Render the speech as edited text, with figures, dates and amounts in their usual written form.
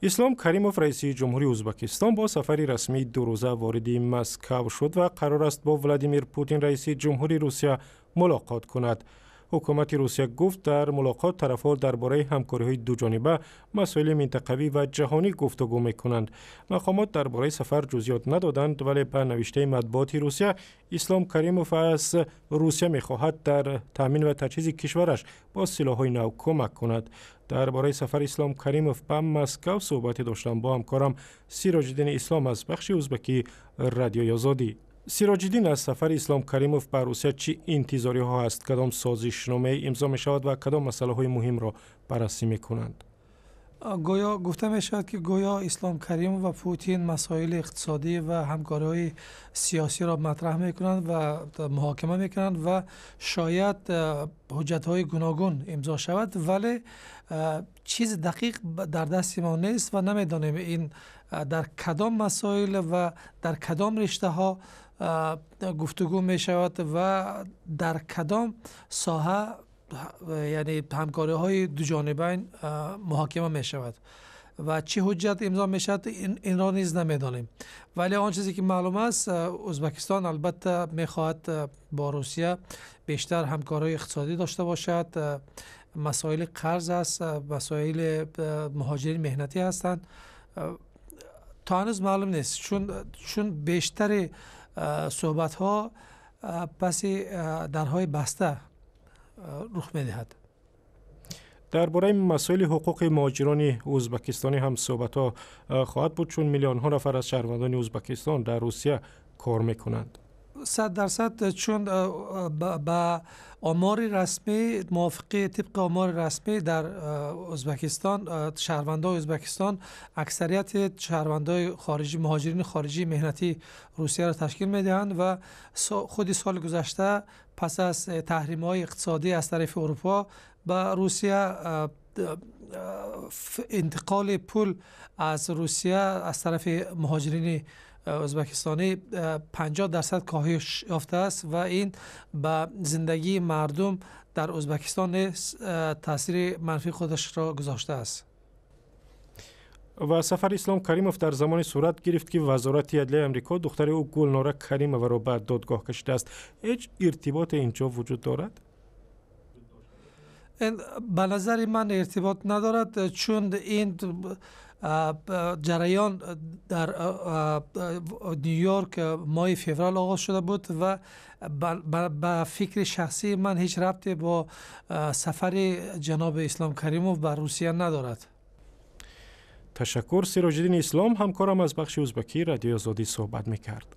Ислом Каримов, раиси ҷумҳури Ӯзбекистон, бо сафари расмии дурӯза вориди Москав шуд ва қарор аст бо Владимир Путин, раиси ҷумҳури Русия, мулоқот кунад. Ҳукумати Русия гуфт, дар мулоқот тарафҳо дар бораи ҳамкориҳои дуҷониба, масоили минтақавӣ ва ҷаҳонӣ гуфтугӯ мекунанд. Мақомот дар бораи сафар ҷузъиёт надоданд, вале ба навиштаи матбуоти Русия, Ислом Каримов аз Русия мехоҳад дар таъмин ва таҷҳизи кишвараш бо силоҳҳои нав кӯмак кунад. Дар бораи сафари Ислом Каримов ба Москав суҳбате доштам бо ҳамкорам Сироҷиддини Ислом аз бахши узбекии Радиои Озодӣ. Сироҷиддин, аз сафари Ислом Каримов ба Русия чӣ интизориҳо ҳаст? Кадом созишномае имзо мешавад ва кадом масъалаҳои муҳимро баррасӣ мекунанд? Гӯё гуфта мешавад, ки гӯё Ислом Каримов ва Путин масоили иқтисодӣ ва ҳамкориҳои сиёсиро матраҳ мекунанд ва муҳокима мекунанд ва шояд ҳуҷҷатҳои гуногун имзо шавад, вале чизи дақиқ дар дасти мо нест ва намедонем, ин дар кадом масоил ва дар кадом риштаҳо гуфтугӯ мешавад ва дар кадом соҳа, яъне ҳамкориҳои дуҷонибайн муҳокима мешавад ва чӣ ҳуҷҷат имзо мешавад, инро низ намедонем. Вале он чизе ки маълум аст, Ӯзбекистон албатта мехоҳад бо Русия бештар ҳамкориҳои иқтисодӣ дошта бошад. Масоили қарз аст, масоили муҳоҷирини меҳнатӣ ҳастанд. То ҳанӯз маълум нест, чун бештари суҳбатҳо паси дарҳои баста рух медиҳад. Дар бораи масоили ҳуқуқи муҳоҷирони ӯзбекистонӣ ҳам суҳбатҳо хоҳад буд, чун миллионҳо нафар аз шаҳрвандони Ӯзбекистон дар Русия кор мекунанд. 100%, чун ба омори расмӣ мувофиқи, тибқи омори расмӣ, дар Ӯзбекистон шаҳрвандои Ӯзбекистон аксарияти шаҳрвандои хориҷӣ, муҳоҷирини хориҷии меҳнатии Русияро ташкил медиҳанд ва худи соли гузашта пас аз таҳримҳои иқтисодӣ аз тарафи Урупо ба Русия, интиқоли пул аз Русия аз тарафи муҳоҷирини ӯзбекистонӣ 50% коҳиш ёфтааст ва ин ба зиндагии мардум дар Ӯзбекистон низ таъсири манфии худашро гузоштааст. Ва сафари Ислом Каримов дар замоне сурат гирифт, ки Вазорати адлияи Амрико духтари ӯ Гулнора Каримоваро ба додгоҳ кашидааст. Ҳеҷ иртиботе инҷо вуҷуд дорад? Ба назари ман, иртибот надорад, чун ин ҷараён дар Ню-Йорк моҳи феврал оғоз шуда буд ва ба фикри шахсии ман ҳеҷ рабте бо сафари ҷаноби Ислом Каримов ба Русия надорад. Ташаккур. Сироҷиддин Ислом, ҳамкорам аз бахши узбакии Радиои Озодӣ, суҳбат мекард.